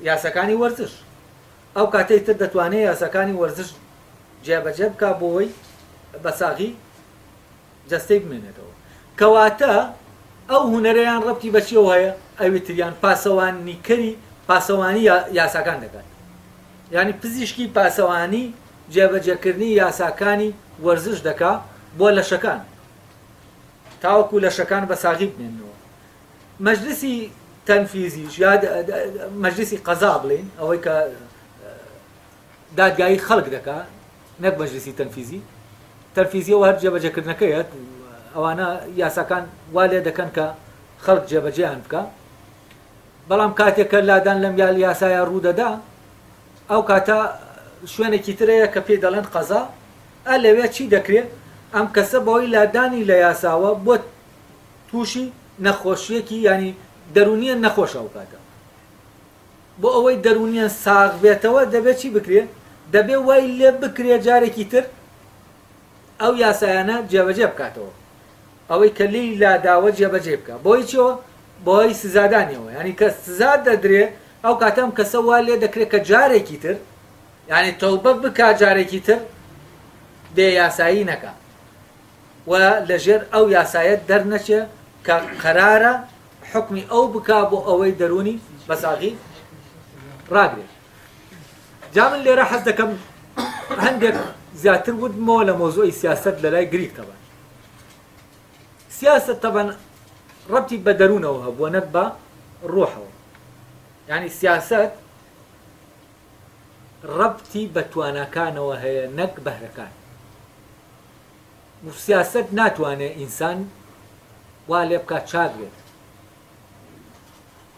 یاساکانی وەرزش. ئەو کاتەی تر دەتوانێت یاساکانی وەرزش جێبەجێ بکا بۆ ئەوەی بە ساغی جەستەی بمێنێتەوە. کەواتە ئەو هونەرەیان ڕەبتی بە چیەوە هەیە؟ ئەوی تریان پاسەوانیکەری پاسەوانی یاساکان دەکات. یانی پزیشکی پاسەوانی جێبەجێکردنی یاساکانی وەرزش دەکا بۆ لەشەکان تاوەکو لەشەکان بە ساغی بمێننەوە. مەجلسی تەنفیزیش یا مەجلسی قەزا بڵێین ئەوەی کە دادگایی خەڵک دەکا نەک مەجلیسی تەنفیزی، تەنفیزیەوە هەر جێبەجێکردنەکەیە، ئەوانە یاساکان وا لێ دەکەن کە خەڵک جێبەجێیان بکا، بەڵام کاتێک کە لادان لەم یاسایە ڕوو دەدا ئەو کاتە شوێنێکی ترەیە کە پێی دەڵێن قەزا، ئە لەوێ چی دەکرێ ئەم کەسە بەوەی لادانی لە یاساوە بۆ تووشی نەخۆشیەکی یانی دەروونیە نەخۆشە ئەو کاتە. بۆ ئەوەی دەروونیان ساغ بێتەوە دەبێت چی بکرێ؟ دەبێ وای لێ بکرێ جارێکی تر ئەو یاسایانە جێبەجێ بکاتەوە. ئەوەی کە لێی لاداوە جێبەجێی بکا. بۆی چیەوە؟ بۆی سزادانیەوە. یانی کە سزا دەدرێ ئەو کاتە ئەم کەسە وا لێ دەکرێ کە جارێکی تر یانی تەوبە بکا جارێکی تر بێ یاسایی نەکا و لەژێر ئەو یاسایە دەرنەچێ کە قەرارە حوکمی ئەو بکا بۆ ئەوەی دەروونی بە ساغی ڕاگرێت. جا من لێرە حەز دەکەم هەندێک زیاتر وردمەوە لە مەوزوعی سیاسەت لە لای گریک تەبەن. سیاسەت تەبەن ڕەبتی بە دەروونەوە هەبووە نەک بە ڕۆحەوە. یعنی سیاسەت ڕەبتی بە تواناکانەوە هەیە نەک بەهرەکان. سیاسەت ناتوانێ ئینسان وا لێ بکا چاک بێت،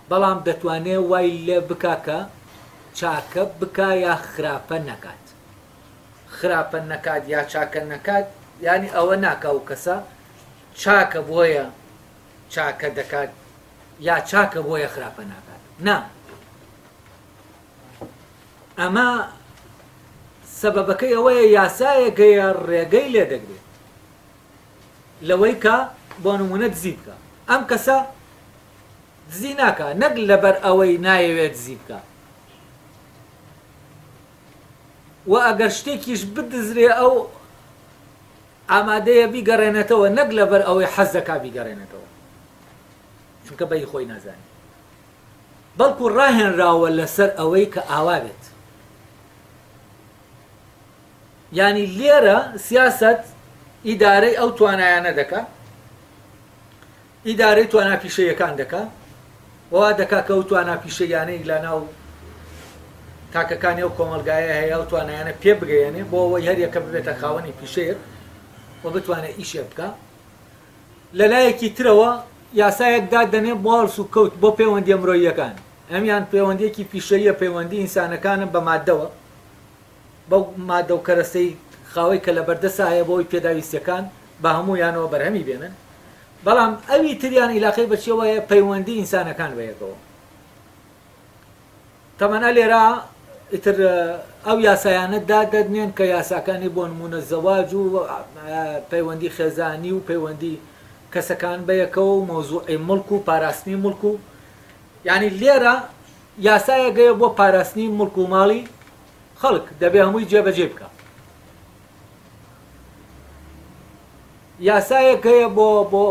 بەڵام دەتوانێ وای لێ بکا کە چاکە بکا یا خراپە نەکات. خراپە نەکات یا چاکە نەکات یانی ئەوە ناکا و کەسە چاکە بۆیە چاکە دەکات یا چاکە بۆیە خراپە ناکات. نا. ئەمە سەبەبەکەی ئەوەیە یاسایەک هەیە ڕێگەی لێ دەگرێت لەوەی کە بۆ نمونە دزی بکە ئەم کەسە دزی ناکە نەک لەبەر ئەوەی نایەوێت دزی بکە و ئەگەر شتێکیش بدزرێ ئەو ئامادەیە بیگەڕێنێتەوە نەک لەبەر ئەوەی حەز دەکا بیگەڕێنێتەوە چونکە بەی خۆی نازانێت بەڵکو ڕاهێنراوە لەسەر ئەوەی کە ئاوا بێت. یانی لێرە سیاسەت ئیدارەی ئەو توانایانە دەکا، ئیدارەی توانا پیشەیەکان دەکا، وا دەکا کە ئەو توانا پیشەیانەی لە ناو تاکەکانی ئەو کۆمەڵگایە هەیە ئەو توانایانە پێ بگەیەنێ بۆ ئەوەی هەریەکە ببێتە خاوەنی پیشەیەک و بتوانێت ئیشێک بکا. لە لایەکی ترەوە یاسایەک دادەنێ بۆ هەڵسوکەوت بۆ پەیوەندیە مرۆییەکان، ئەمیان پەیوەندیەکی پیشەییە پەیوەندی ئینسانەکانە بە مادەوە، بەو مادە و کەرەستەی خاوەی کە لەبەردەسا هەیە بۆ ئەوەی پێداویستیەکان بە هەموویانەوە بەرهەمی بێنن، بەڵام ئەوی تریان ئیلاقەی بە چیەوە هەیە پەیوەندی ئینسانەکان بەیەکەوە. تەبعەن ئەلێرە ئیتر ئەو یاسایانە دادەنێن کە یاساکانی بۆ نمونە زەواج و پەیوەندی خێزانی و پەیوەندی کەسەکان بەیەکەوە و مەوزوعی مڵک و پاراستنی مڵک و یعنی لێرە یاسایەک هەیە بۆ پاراستنی مڵک و ماڵی خەڵک دەبێ هەمووی جێبەجێ بکە یاسایەک هەیە بۆ بۆ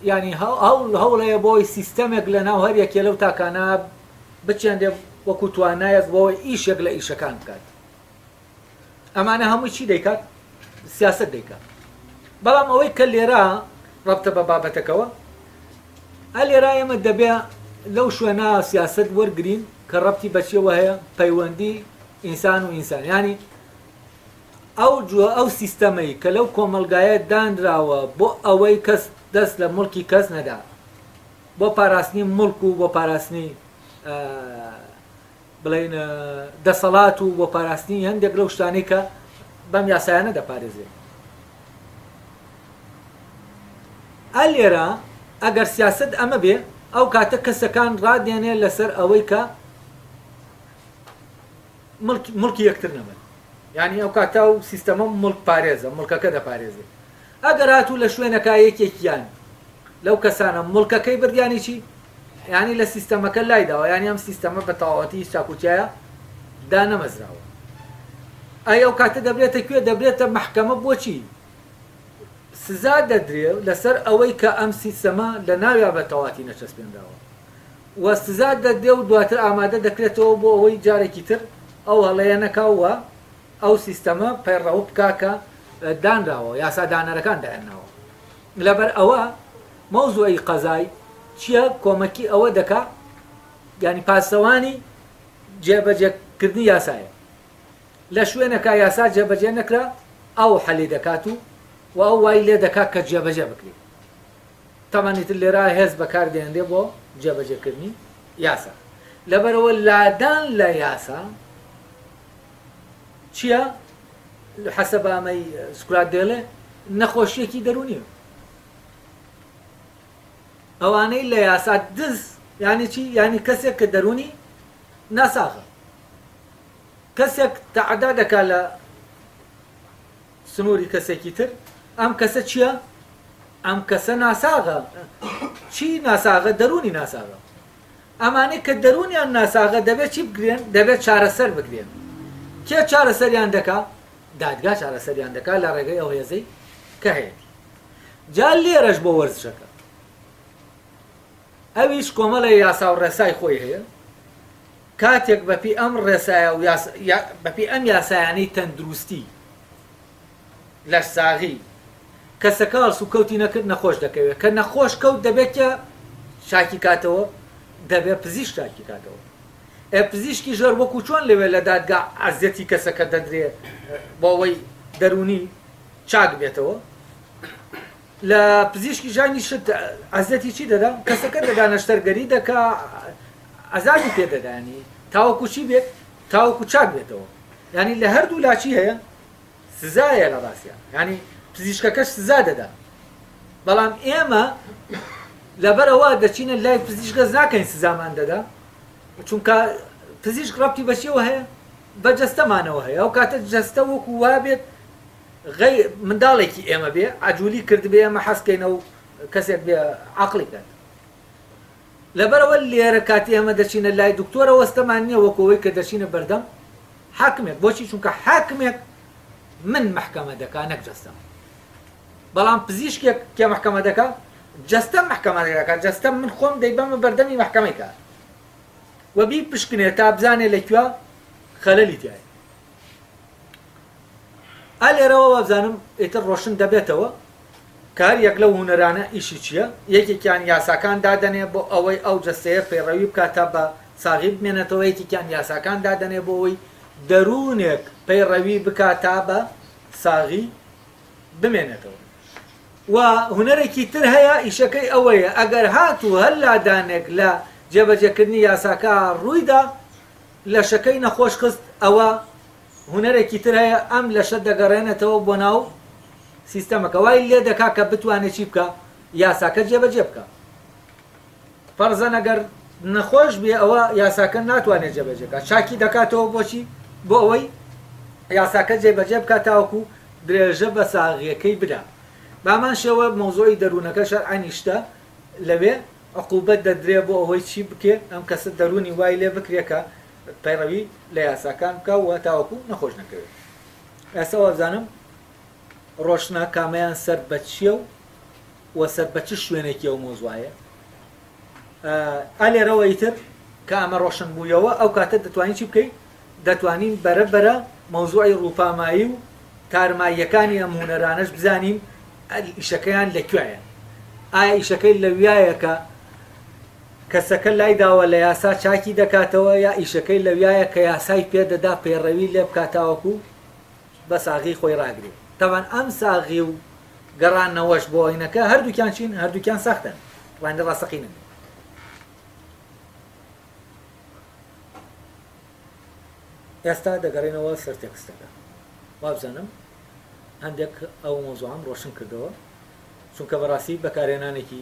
یانی هەوڵ هەوڵ هەیە بۆی سیستەمێک لە ناو هەر یەکێ لەو تاکانە بچێنرێ وەکو توانایەک بۆ ئیشێک لە ئیشەکان بکات. ئەمانە هەمووی چی دەیکات؟ سیاسەت دەیکات. بەڵام ئەوەی کە لێرە ڕەبتە بە بابەتەکەوە، ئا لێرە ئێمە دەبێ لەو شوێنە سیاسەت وەرگرین کە ڕەبتی بە چیەوە هەیە؟ پەیوەندی ئینسان و ئینسان. یانی ئەو جوە ئەو سیستەمەی کە لەو کۆمەڵگایە دانراوە بۆ ئەوەی کەس دەست لە موڵکی کەس نەدا، بۆ پاراستنی موڵک و بۆ پاراستنی بڵێین دەسەڵات و بۆ پاراستنی هەندێک لەو شتانەی کە بەم یاسایانە دەپارێزرێت. ئا لێرە ئەگەر سیاسەت ئەمە بێ ئەو کاتە کەسەکان ڕادێنێ لەسەر ئەوەی کە مڵکی یەکتر نەبن یعنی ئەو کاتە و سیستەمە مڵک پارێزە مڵکەکە دەپارێزێ ئەگەر هاتوو لە شوێنەکە یەکێکیان لەو کەسانە مڵکەکەی برد یانی چی؟ یانی لە سیستەمەکە لایداوە یانی ئەم سیستەمە بە تەواوەتی هیچ چاکوچیایە دانەمەزراوە ئەی ئەو کاتە دەبرێتە کوێ دەبرێتە مەحکەمە بۆچی سزا دەدرێ لەسەر ئەوەی کە ئەم سیستەمە لە ناویا بە تەواتی نەچەسپێنراوە و سزا دەدرێ و دواتر ئامادە دەکرێتەوە بۆ ئەوەی جارێکی تر ئەو هەڵەیە نەکا و ئەو سیستەمە پەیڕەو بکا کە دانراوە یاسادانەرەکان دایانناوە. لەبەر ئەوە مەوزوعی قەزای چیە کۆمەکی ئەوە دەکا یانی پاسەوانی جێبەجێ کردنی یاسایە لە شوێنەکە یاسا جێبەجێ نەکرا ئەو حەلی دەکات و و ئەو وای لێ دەکا کە جێبەجێ بکرێت تەمان ئیتر لێرە هێز بەکار دێنرێ بۆ جێبەجێکردنی یاسا لەبەرەوە لادان لە یاسا چییە؟ حەسەب ئەمەی سوکرات دەیڵێ نەخۆشیەکی دەروونیە. ئەوانەی لە یاسا دز یانی چی؟ یانی کەسێک کە دەروونی ناساغە. کەسێک تەعدا دەکا لە سنووری کەسێکی تر، ئەم کەسە چییە؟ ئەم کەسە ناساغە. چی ناساغە؟ دەروونی ناساغە. ئەمانەی کە دەروونیان ناساغە دەبێت چی بکرێن؟ دەبێت چارەسەر بکرێن. کێ چارەسەریان دەکا؟ دادگا چارەسەریان دەکا لە ڕێگەی ئەو هێزەی کە هەیەتی. جا لێرەش بۆ وەرزشەکە ئەویش کۆمەڵێ یاسا و ڕێسای خۆی هەیە. کاتێک بەپی ئەم ڕێسایە و بەپی ئەم یاسایانەی تەندروستی لەشساغی، کەسەکە هەڵسوکەوتی نەکرد نەخۆش دەکەوێت، کە نەخۆش کەوت دەبێت کێ چاکی کاتەوە؟ دەبێت پزیشک چاکی کاتەوە. ئێ پزیشکیش هەر وەکو چۆن لەوێ لە دادگا ئەزیەتی کەسەکە دەدرێ بۆ ئەوەی دەروونی چاک بێتەوە، لە پزیشکی ژانی شت ئەزیەتی چی دەدا؟ کەسەکە دەدا نەشتەرگەری دەکا عەزابی پێ دەدا ینی تاوەکو چی بێت؟ تاوەکو چاک بێتەوە. یانی لە هەردوو لا چی هەیە؟ سزایە لە ڕاستیا یانی پزیشکەکەش سزا دەدا بەڵام ئێمە لەبەرەوە دەچینە لای پزیشک گەز ناکەین سزامان دەدا چونکە پزیشک ڕەبتی بەچیەوە هەیە بە جەستەمانەوە هەیە ئەو کاتە جەستە وەکو وابێت غەی منداڵێکی ئێمە بێ عجولی کردبێ ئێمە حەزکەینە و کەسێک بێ عقلی کات لەبەرئەوە لێرە کاتی ئێمە دەچینە لای دکتۆرە وەستەمان نیە وەکو ئەوەی کە دەچینە بەردەم حاکمێک بۆچی چونکە حاکمێک من مەحکەمە دەکا نەک جەستەم بەڵام پزیشکێک کێ مەحکەمە دەکا جەستەم مەحکەمە دەکا جەستەم من خۆم دەیبەمە بەردەمی مەحکەمەی کار و بی پشکنێ تا بزانێ لە کوێ خەلەلی تایە ئا لێرەوە وابزانم ئیتر ڕۆشن دەبێتەوە کە هەر یەک لەو هونەرانە ئیشی چییە، یەکێکیان یاساکان دادەنێ بۆ ئەوەی ئەو جەستەیە پەیڕەوی بکات تا بە ساغی بمێنێتەوە، یەکێکیان یاساکان دادەنێ بۆ ئەوەی دەروونێک پەیڕەوی بکات تا بە ساغی بمێنێتەوە. و هونەرێکی تر هەیە ئیشەکەی ئەوەیە ئەگەر هاتوو هەر لادانێک لە جێبەجێکردنی یاساکە ڕوویدا لەشەکەی نەخۆش خست ئەوە هونەرێکی تر هەیە ئەم لەشە دەگەڕێنێتەوە بۆ ناو سیستەمەکە وای لێ دەکا کە بتوانێت چی بکا یاساکە جێبەجێ بکا فەرزەن ئەگەر نەخۆش بێ ئەوە یاساکە ناتوانێت جێبەجێ بکات چاکی دەکاتەوە بۆچی بۆ ئەوەی یاساکە جێبەجێ بکات تاوەکو درێژە بە ساغیەکەی بدا بامان شێوە مەوزوعی دەروونەکە شەرعەنی شتە لەوێ عقوبەت دەدرێ بۆ ئەوەی چی بکێ ئەم کەسە دەروونی وای لێ بکرێ کە پەیڕەوی لە یاساکان بکا و تاوەکو نەخۆش نەکەوێت. ئێستا وابزانم ڕۆشنە کامەیان سەر بە چییە و و سەر بە چ شوێنێکی ئەو مەوزوعەیە. ئا لێرەوە ئیتر کە ئەمە ڕۆشن بوویەوە ئەو کاتە دەتوانین چی بکەین؟ دەتوانین بەرە بەرە. مەوزوعی ڕووپامایی و تارماییەکانی ئەم هونەرانەش بزانین ئیشەکەیان لە کوێیە. ئایا ئیشەکەی لەویایە کە کەسەکە لای داوە لە یاسا چاکی دەکاتەوە یا ئیشەکەی لەویایە کە یاسای پێ دەدا پەیڕەوی لێ بکات تاوەکو بە ساغی خۆی ڕاگرێ. تەبعەن ئەم ساغی و گەڕانەوەش بۆ ئەینەکە هەردووکیان چین؟ هەردووکیان ساختەن، ڕانی ڕاستەقینەن. ئێستا دەگەڕێنەوە سەر تێکستەکە. وابزانم هەندێک ئەو مەوزوعەم ڕۆشن کردەوە، چونکە بەڕاستی بەکارهێنانێکی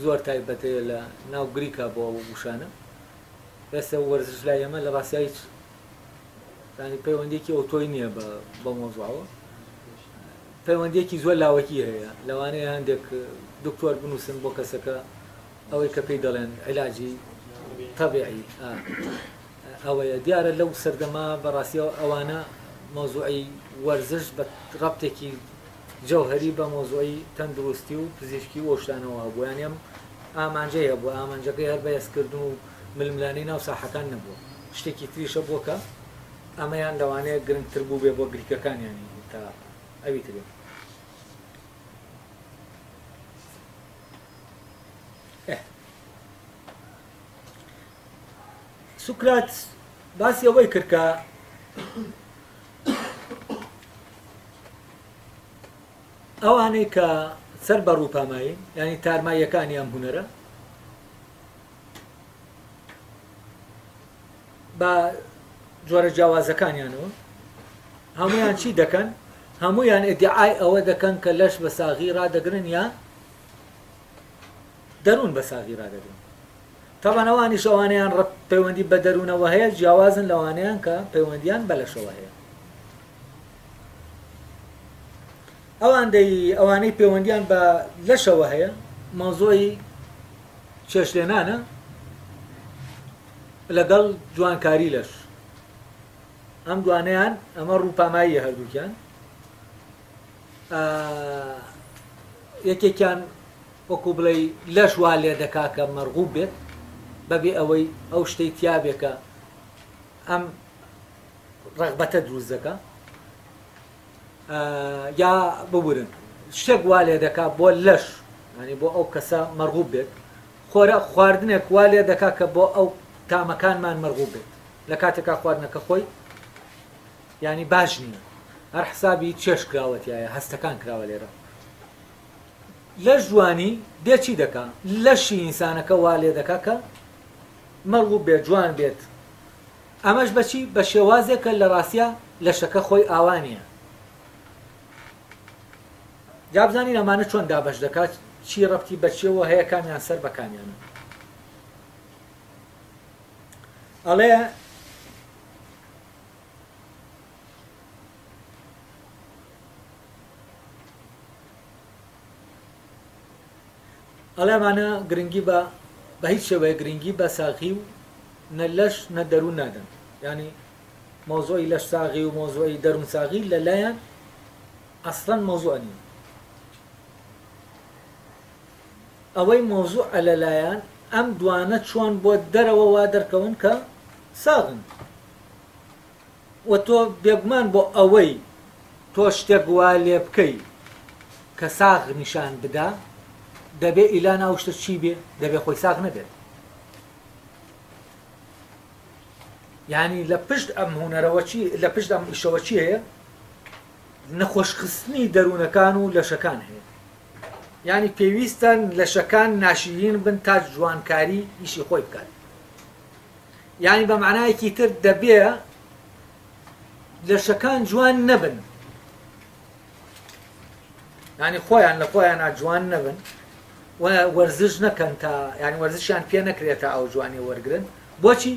زۆر تایبەت هەیە لە ناو گریکا بۆ ئەو وشانە. ئێستا وەرزش لای ئێمە لە ڕاستیا هیچ ینی پەیوەندیەکی ئەوتۆی نییە بە بەو مەوزوعەوە. پەیوەندیەکی زۆر لاوەکی هەیە. لەوانەیە هەندێک دکتۆر بنووسن بۆ کەسەکە ئەوەی کە پێی دەڵێن عیلاجی تەبیعی ئەوەیە دیارە لەو سەردەمە بەڕاستیەوە ئەوانە مەوزوعی وەرزش بە ڕەبتێکی جەوهەری بە مەوزوعی تەندروستی و پزیشکی و ئەو شتانەوە هەبوو یانی ئەم ئامانجەی هەبوو ئامانجەکەی هەر بەهێزکردن و ململانێی ناو ساحەکان نەبووە شتێکی تریشە بووە کە ئەمەیان لەوانەیە گرنگتر بوو بێ بۆ گریکەکان یانی تا ئەوی تریان. سوکرات باسی ئەوەی کرد کە ئەوانەی کە سەر بە ڕووپامایی ینی تارماییەکانی ئەم هونەرە بە جۆرە جیاوازەکانیانەوە هەمویان چی دەکەن هەمویان ئیدعای ئەوە دەکەن کە لەش بە ساغی ڕادەگرن یا دەروون بە ساغی ڕادەگرن تەبعەن ئەوانیش ئەوانەیان ڕەب پەیوەندی بە دەروونەوە هەیە جیاوازن لەوانەیان کە پەیوەندیان بە لەشەوە هەیە ئەوان دەی ئەوانەی پەیوەندیان بە لەشەوە هەیە مەوزوعی چێشلێنانە لەگەڵ جوانکاری لەش ئەم دوانەیان ئەمە ڕووپاماییە هەردووکیان یەکێکیان وەکو بڵێی لەش وا لێ دەکا کە مەرغوب بێت بەبێ ئەوەی ئەو شتەی تیابێ کە ئەم ڕەغبەتە دروست دەکا یا ببورن شتێک وا لێ دەکا بۆ لەش ینی بۆ ئەو کەسە مەرغوب بێت خۆرە خواردنێک وا لێ دەکا کە بۆ ئەو تامەکانمان مەرغوب بێت لە کاتێکا خواردنەکە خۆی ینی باش نییە هەر حسابی چێش کراوەتیایە هەستەکان کراوە لێرە لەش جوانی دێ چی دەکا؟ لەشی ئینسانەکە وا لێ دەکا کە مەرغوب بێت، جوان بێت. ئەمەش بە چی؟ بە شێوازێک کە لە ڕاستیا لەشەکە خۆی ئاوا نییە. جا بزانین ئەمانە چۆن دابەش دەکا، چی ڕەبتی بە چیەوە هەیە، کامیان سەر بە کامیانە. ئەڵێ ئەڵێ ئەمانە گرنگی بە بە هیچ شێوەیە گرنگی بە ساغی و نە لەش نە دەروون نادەن ینی مەوزوعی لەش ساغی و مەوزوعی دەروون ساغی لەلایەن ئەسڵەن مەوزوع نییە ئەوەی مەوزوع لەلایەن ئەم دوانە چۆن بۆ دەرەوە وا دەرکەون کە ساغن وە تۆ بێگومان بۆ ئەوەی تۆ شتێک وا لێ بکەی کە ساغ نیشان بدا دەبێ ئیلان ئەو شتە چی بێ دەبێ خۆی ساغ نەبێت یعنی لە پشت ئەم هوەرەوە چی لە پشت ئەم ئیشەوە چی هەیە نەخۆشخستنی دەروونەکان و لەشەکان هەیە یعنی پێویستە لەشەکان ناشرین بن تا جوانکاری ئیشی خۆی بکات یانی بە مانایەکی تر دەبێ لەشەکان جوان نەبن ینی خۆیان لە خۆیانە جوان نەبن و وەرزش نەکەن تا ینی وەرزشیان پێ نەکرێت تا ئەو جوانی وەرگن بۆچی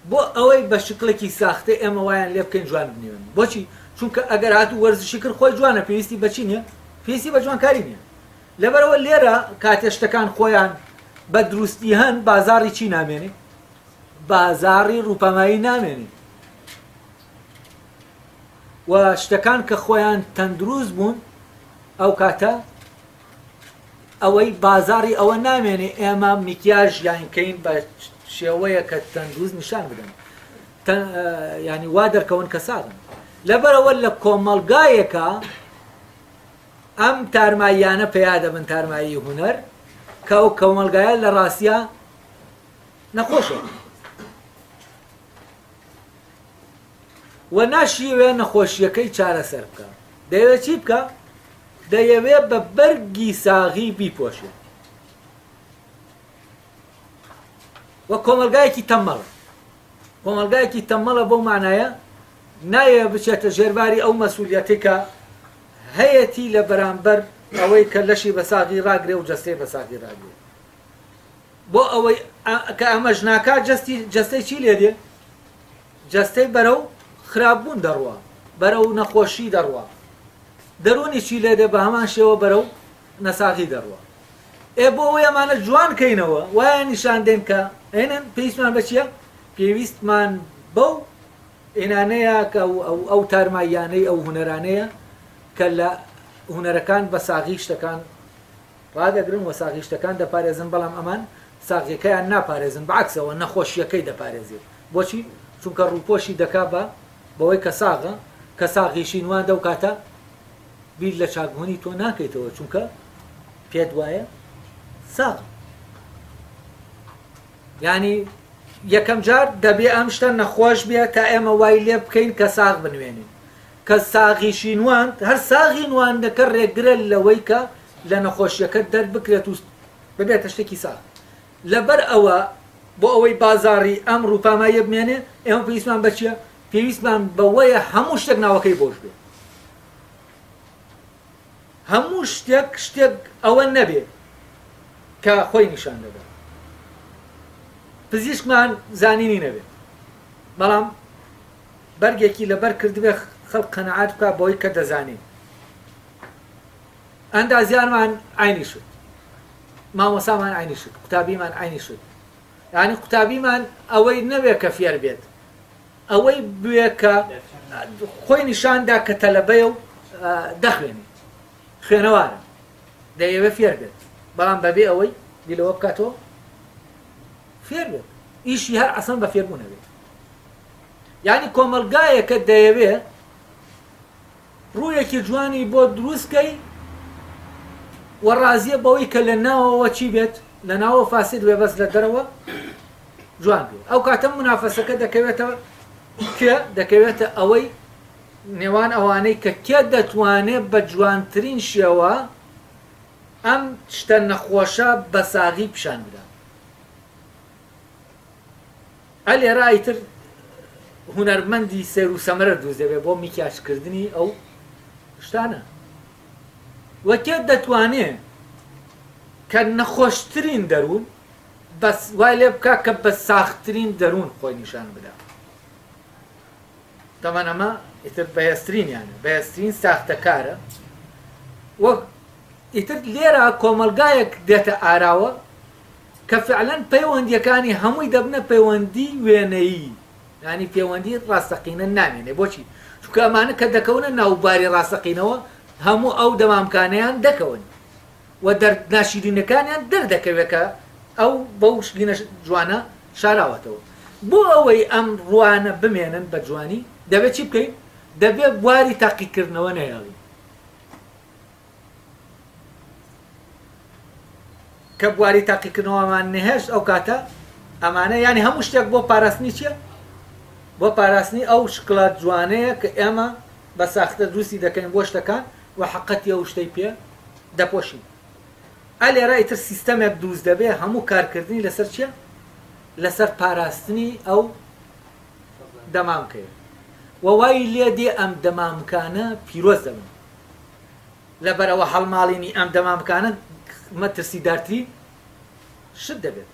بۆ ئەوەی بە شکڵێکی ساختە ئێمە وایان لێ بکەین جوان بنێن بۆچی چونکە ئەگەر هاتوو وەرزشی کرد خۆی جوانە پێویستی بەچی نییە پێویستی بە جوانکاری نییە لەبەرئەوە لێرە کاتێ شتەکان خۆیان بە دروستی هەن بازاڕی چی نامێنێ؟ بازاڕی ڕووپامایی نامێنێ و شتەکان کە خۆیان تەندروست بوون ئەو کاتە ئەوەی بازاڕی ئەوە نامێنێ ئێمە میکیاژ یان کەین بە شێوەیە کە تەندروست نیشان بدەن. ینی وا دەرکەون کە ساغن. لەبەرئەوە لە کۆمەڵگایەکا ئەم تارماییانە پەیا دەبن، تارمایی هونەر، کە ئەو کۆمەڵگایە لە ڕاستیا نەخۆشە و ناشیەوێ نەخۆشیەکەی چارەسەر بکە. دەیەوێت چی بکە؟ دەیەوێ بە بەرگی ساغی بیپۆشێ. و کۆمەڵگایەکی تەمەڵە. کۆمەڵگایەکی تەمەڵە بەو مانایە نایەوێت بچێتە ژێرباری ئەو مەسئولیەتەی کە هەیەتی لە بەرامبەر ئەوەی کە لەشی بە ساغی ڕاگرێ و جەستەی بە ساغی ڕاگرێ. بۆ ئەوەی کە ئەمەش ناکات جەستی جەستەی چی لێ دێ؟ جەستەی بەرەو خراپبوون دەڕوا، بەرەو نەخۆشی دەڕوا. دەروونی چی لێ دێ؟ بە هەمان شێوە بەرەو نەساغی دەڕوا. ئێ بۆ ئەوەی ئەمانە جوان کەینەوە وایان نیشان دەین کە ئێنن پێویستمان بە چییە؟ پێویستمان بەو ئێنانەیە کە ئەو تارماییانەی ئەو هونەرانەیە کە لە هونەرەکان بە ساغی شتەکان ڕادەگرن و ساغی شتەکان دەپارێزن بەڵام ئەمان ساغیەکەیان ناپارێزن بەعەکسەوە نەخۆشیەکەی دەپارێزێت بۆچی؟ چونکە ڕووپۆشی دەکا بە بەوەی کە ساغە کە ساغیشی نواندە و کاتە بیر لە چاکبوونی تۆ ناکەیتەوە چونکە پێت وایە ساغم یانی یەکەم جار دەبێ ئەم شتە نەخۆش بێ تا ئێمە وای لێ بکەین کە ساغ بنوێنین کە ساغیشی نواند هەر ساغی نواندەکە ڕێگرە لەوەی کە لە نەخۆشیەکە دەربکرێت و ببێتە شتێکی ساغ لەبەر ئەوە بۆ ئەوەی بازاڕی ئەم ڕووپاماییە بمێنێ ئێمە پێویستمان بە چییە؟ پێویستمان بەوەیە هەموو شتێک ناوەکەی بۆش بێ هەموو شتێک شتێک ئەوە نەبێ کە خۆی نیشان دەدا پزیشکمان زانینی نەبێت بەڵام بەرگێکی لەبەر کردبێ خەڵک قەنەعات بکە بۆی کە دەزانێ ئەندازیارمان عینی شت مامۆسامان عینی شت قوتابیمان عینی شت یعنی قوتابیمان ئەوەی نەوێ کە فێر بێت ئەوەی بوێ کە خۆی نیشان دا کە تەلەبەیە و دەخوێنێ، خوێنەوارە، دەیەوێ فێر بێت، بەڵام بەبێ ئەوەی بیر لەوە بکاتەوە فێر بێت، ئیشی هەر ئەسڵەن بە فێربوون ئەبێت. یانی کۆمەڵگایەکە دەیەوێ ڕوویەکی جوانی بۆ دروست کەی و ڕازیە بەوەی کە لە ناوەوە چی بێت لە ناوە فاسد بێ بەس لە دەرەوە جوان بێ ئەو کاتە منافەسەکە دەکەوێتە کێ دەکەوێتە ئەوەی نێوان ئەوانەی کە کێ دەتوانێت بە جوانترین شێوە ئەم شتە نەخۆشە بە ساغی پیشان بدا ئە لێرە ئیتر هونەرمەندی سەیر و سەمەرە دروست دەبێت بۆ میکیاجکردنی ئەو شتانە وە کێ دەتوانێ کە نەخۆشترین دەروون بەس وای لێ بکا کە بە ساخترین دەروون خۆی نیشان بدا تەمان ئەمە ئیتر بەهێزترینیانە بەهێزترین ساختەکارە وەک ئیتر لێرە کۆمەڵگایەک دێتە ئاراوە کە فعلەن پەیوەندیەکانی هەمووی دەبنە پەیوەندی وێنەیی یانی پەیوەندی ڕاستەقینە نامێنێ بۆچی چونکە ئەمانە کە دەکەونە ناو باری ڕاستەقینەوە هەموو ئەو دەمامکانەیان دەکەون و دەر ناشیرینەکانیان دەردەکەوێت کە ئەو بەو شلینە جوانە شاراوەتەوە بۆ ئەوەی ئەم ڕوانە بمێنن بە جوانی دەبێت چی بکەین دەبێت بواری تاقیکردنەوە نەهێڵین کە بواری تاقیکردنەوەمان نەهێشت ئەو کاتە ئەمانە یانی هەموو شتێک بۆ پاراستنی چییە؟ بۆ پاراستنی ئەو شکڵە جوانەیە کە ئێمە بە ساختە دروستی دەکەین بۆ شتەکان و حقەتی ئەو شتەی پێ دەپۆشین ئە لێرە ئیتر سیستەمێک دروست دەبێ هەموو کارکردنی لەسەر چییە؟ لەسەر پاراستنی ئەو دەمامکەیە و وای لێ دێ ئەم دەمامکانە پیرۆز دەبن لەبەرئەوە هەڵماڵینی ئەم دەمامکانە مەترسیدارترین شت دەبێت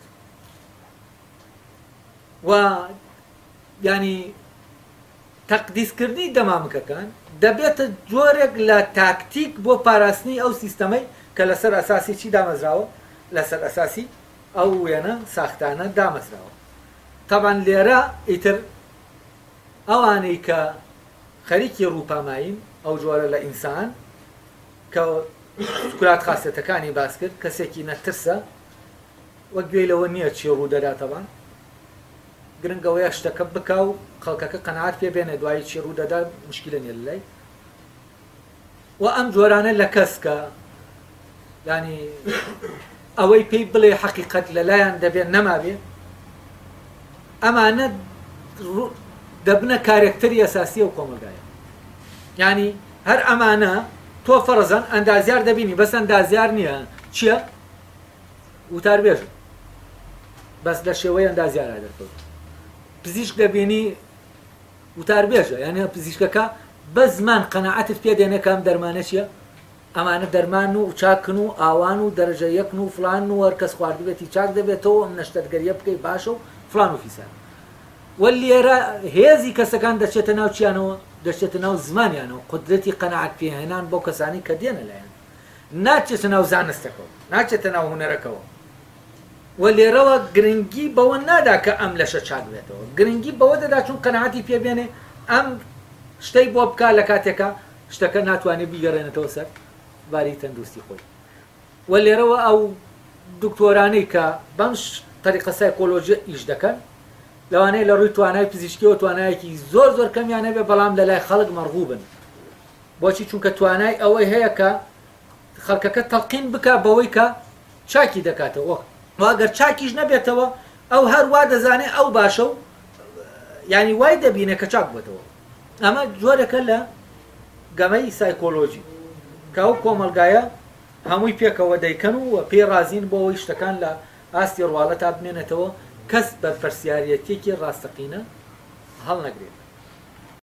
و یانی تەقدیسکردنی دەمامکەکان دەبێتە جۆرێک لە تاکتیک بۆ پاراستنی ئەو سیستەمەی کە لەسەر ئەساسی چی دامەزراوە لەسەر ئەساسی ئەو وێنە ساختانە دامەزراوە تەبعەن لێرە ئیتر ئەوانەی کە خەریکی ڕووپامایین، ئەو جۆرە لە ئینسان کە سوکرات خاسیەتەکانی باس کرد، کەسێکی نەترسە و گوێی لەوە نییە چی ڕوو دەدا تەبان. گرنگ ئەوەیە شتەکە بکا و خەڵکەکە قەناعەت پێ بێنێ دوایی چی ڕوو دەدا مشکیلە نیە لەلای و ئەم جۆرانە لە کەس کە یانی ئەوەی پێی بڵێ حەقیقەت لەلایەن دەبێت نەمابێ ئەمانە دەبنە کارێکتەری ئەساسی ئەو کۆمەلگایە یانی هەر ئەمانە تۆ فەرزەن ئەندازیار دەبینی بەس ئەندازیار نییە چییە وتاربێژە بەس لە شێوەی ئەندازیارا دەرکەوت پزیشک دەبینی وتاربێژە یعنی پزیشکەکە بە زمان قەناعەتت پێ دێنێ کام دەرمانە چییە ئەمانە دەرمان و چاکن و ئاوان و دەرەجە یەکن و فلان و هەر کەس خواردبێتی چاک دەبێتەوە ئەم نەشتەرگەریە بکەی باشە و فلان و فیسار وە لێرە هێزی کەسەکان دەچێتە ناو چیانەوە؟ دەچێتە ناو زمانیانەوە، قودرەتی قەناعەت پێهێنان بەو کەسانەی کە دێنە لایان. ناچێتە ناو زانستەکەوە، ناچێتە ناو هونەرەکەوە. وە لێرەوە گرنگی بەوە نادا کە ئەم لەشە چاک بێتەوە، گرنگی بەوە دەدا چون قەناعەتی پێ بێنێ ئەم شتەی بۆ بکا لە کاتێکا شتەکە ناتوانێ بیگەڕێنێتەوە سەر باری تەندروستی خۆی. وە لێرەوە ئەو دکتۆرانەی کە بەم تەریقە سایکۆلۆژیە ئیش دەکەن لەوانەیە لە ڕووی توانای پزیشکیەوە توانایەکی زۆر زۆر کەمیان هەبێ بەڵام لە لای خەڵک مەرغوبن بۆچی چونکە توانای ئەوەی هەیە کە خەڵکەکە تەڵقین بکا بەوەی کە چاکی دەکاتەوە وە گەر چاکیش نەبێتەوە ئەو هەر وا دەزانێ ئەو باشە و یانی وای دەبینێ کە چاک بۆتەوە ئەمە جۆرێکە لە گەمەی سایکۆلۆژی کە ئەو کۆمەڵگایە هەمووی پێکەوە دەیکەن و پێی ڕازین بۆ ئەوەی شتەکان لە ئاستی ڕواڵەتا بمێنێتەوە، کەس بەرپرسیاریەتیەکی ڕاستەقینە هەڵنەگرێت.